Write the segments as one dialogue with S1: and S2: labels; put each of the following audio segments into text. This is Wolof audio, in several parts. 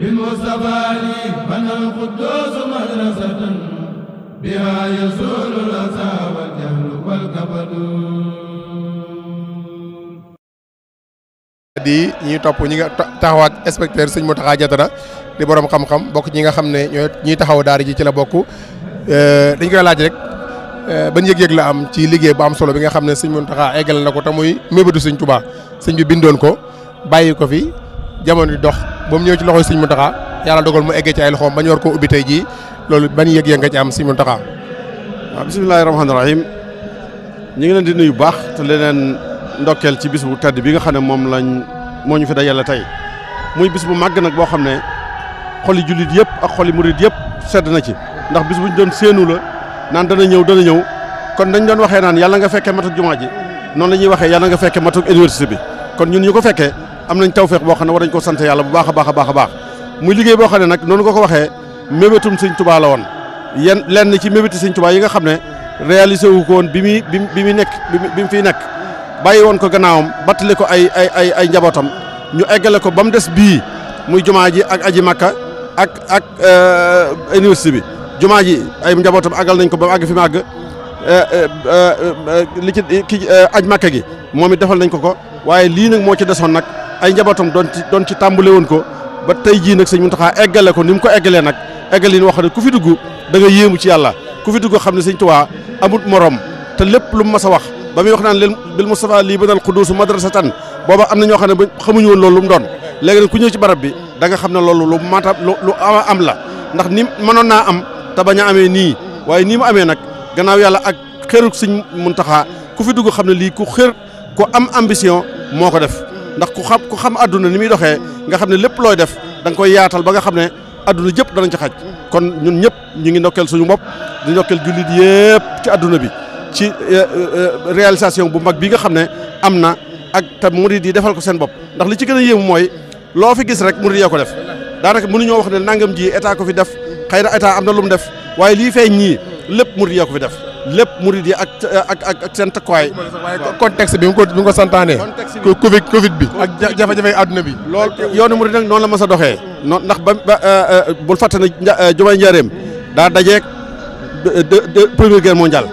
S1: بالمصطفى لي بنى القدوس مدرسة بها يزول الأسى والجهل والكبد.
S2: di ñi topp ñi nga taxaw ak inspecteur sëñ Mountakha Diatara di borom xam-xam bokk ñi nga xam ne ñuy taxaw daara ji ci la bokk dañ koy laaj rek ban yëg-yëg la am ci liggéey bu am solo bi nga xam ne sëñ Mountakha eggal na ko te muy mébétu sëñ Touba sëñ bi bindoon ko bàyyi ko fi jamono di dox ba mu ñëw ci loxoy sëñ Mountakha yàlla dogal mu eggee ci ay loxoom ba ñu war koo ubbi tey jii loolu ban yëg-yëg nga ci am sëñ Mountakha.
S3: waaw bismillaahi rahmaani rahiim ñu ngi leen di nuyu bu baax te leneen ndokkeel ci bis bu tedd bi nga xam ne moo ñu fi dajale tey muy bis bu màgg nag boo xam ne xoli jullit yëpp ak xoli murit yëpp sedd na ci ndax bis bu ñu doon séenu la naan dana ñëw kon dañ doon waxee naan yàlla nga fekkee matuk jumaa ji noonu la ñuy waxee yàlla nga fekkee matuk université bi kon ñun ñu ko fekkee am nañ tawfeex boo xam ne war nañ ko sant yàlla bu baax a baax a baax a baax muy liggéey boo xam ne nag noonu nga ko waxee mébétum sëñ Tuubaa la woon lenn ci mébéti sëñ Tuubaa yi nga xam ne réalisé wu ko woon bi mu fiy nekk bàyyi woon ko gannaawam battali ko ay njabootam ñu eggale ko ba mu des bii muy jumaa ji ak aji makka ak université bi jumaa ji ay njabootam àggal nañ ko ba mu àgg fi mu àgg li ci aj makka gi moom it defal nañ ko waaye lii nag moo ci desoon nag ay njabootam doon ci tàmbale woon ko ba tey jii nag sëñ Mountakha eggale ko ni mu ko eggalee nag eggal yi wax ne ku fi dugg da nga yéemu ci yàlla ku fi dugg xam ne sëñ Tuubaa amut morom te lépp lu mu mas a wax ba muy wax naan leen bil Mustafa lii banal quddus madrasatan booba am na ñoo xam ne ba xamuñu woon loolu lu mu doon léegi nag ku ñëw ci barab bi da nga xam ne loolu lu mata lu am la ndax ni mënoon naa am te bañ a amee nii waaye nii mu amee nag gannaaw yàlla ak xëruk sëñ Mountakha ku fi dugg xam ne lii ku xër ku am ambition moo ko def ndax ku xam adduna ni muy doxee nga xam ne lépp looy def da nga koy yaatal ba nga xam ne adduna jëpp danañ ci xaj kon ñun ñëpp ñu ngi ndokkeel suñu bopp di ndokkeel jullit yëpp ci adduna bi ci réalisation bu mag bi nga xam ne am na ak te murid yi defal ko seen bopp ndax li ci gën a yéemu mooy loo fi gis rek murid yee ko def daanaka mënuñoo wax ne nangam ji état ko fi def xëy na état am na lu mu def waaye lii feeñ ñii lépp murid yee ko fi def lépp murid yi ak seen takkuwaay.
S2: waaye contexte bi nga ko santaane. Covid bi ak jafe-jafe adduna bi.
S3: loolu yoonu murid nag noonu la mas a doxee. noonu ndax bul fàtte ne jumaay Njaaréem daa dajeeg première guerre mondiale.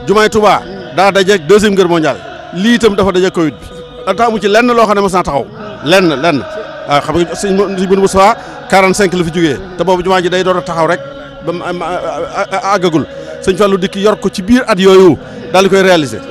S3: jumaay Touba daa dajeeg deuxième guerre mondiale lii itam dafa dajeeg Covid bi. ata amu ci lenn loo xam ne mas naa taxaw lenn waaw xam nga sëñ Mourou Moussa 45 la fi jógee te boobu jumaa ji day door a taxaw rek ba mu àggagul sëñ Fallou dikk yor ko ci biir at yooyu daal di koy réaliser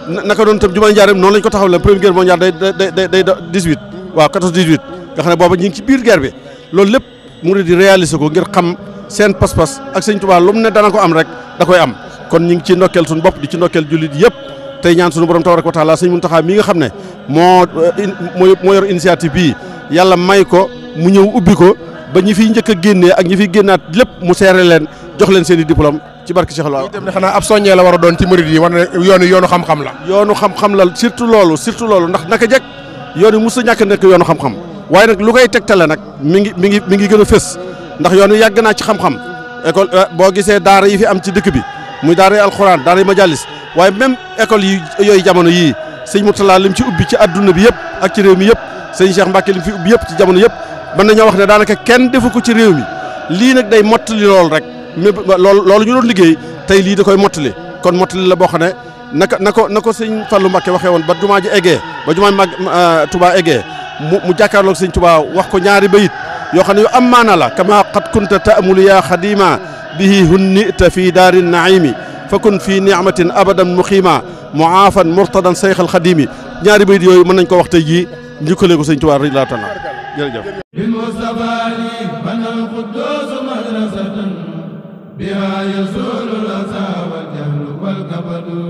S3: naka doon itam jumaay Njaaréem noonu lañ ko taxaw la première guerre mondiale day 18 waaw 14-18 nga xam ne booba ñu ngi ci biir guerre bi loolu lépp murid di réaliser ko ngir xam seen pas-pas ak sëñ Touba lu mu ne dana ko am rek da koy am kon ñu ngi ci ndokkeel suñu bopp di ci ndokkeel jullit yëpp tey ñaan suñu borom tabaraka wa taala sëñ Mountakha mi nga xam ne moo yor initiative bii yàlla may ko mu ñëw ubbi ko ba ñi fiy njëkk a génnee ak ñi fiy génnaat lépp mu seere leen jox leen seen i diplôme ci barke Cheikh Allah.
S2: itam ne xanaa ab soññee la war a doon ci murid yi war na yoonu xam-xam la.
S3: yoonu xam-xam la surtout loolu ndax naka jekk yoon wi mos a ñàkk nekk yoonu xam-xam waaye nag lu koy tegtale nag mi ngi gën a fës ndax yoon wi yàgg naa ci xam-xam école boo gisee daara yi fi am ci dëkk bi muy daara yi alxuraan daara yi majalis waaye même école yi yooyu jamono yii sëñ Mourtala lim ci ubbi ci adduna bi yëpp ak ci réew mi yëpp sëñ Cheikh Mbacke lim fi ubbi yëpp ci jamono yëpp mën nañoo wax ne daanaka kenn defu ko ci réew mi lii nag day mottali loolu rek mais loolu ñu doon liggéey tey lii da koy mottali kon mottali la boo xam ne na ko sëñ Fallou Mbacke waxee woon ba jumaa ji eggee ba jumaa mag Touba eggee mu jàkkaarloog sëñ Touba wax ko ñaari bayit yoo xam ne yu am maana la kama qad kunta ta'mulu ya xadima bihi hunnita fi daari naimi fakun fi ni'matin abadan muqima mu'afan murtadan sayxal xadimi ñaari bayit yooyu mën nañ ko wax tey jii njëkkale ko sëñ Tuubaa radiyallaahu taala jërëjëf bil Mustafa li banal quddus madrasatan biha yazulu al-asa wal jahlu wal kabadu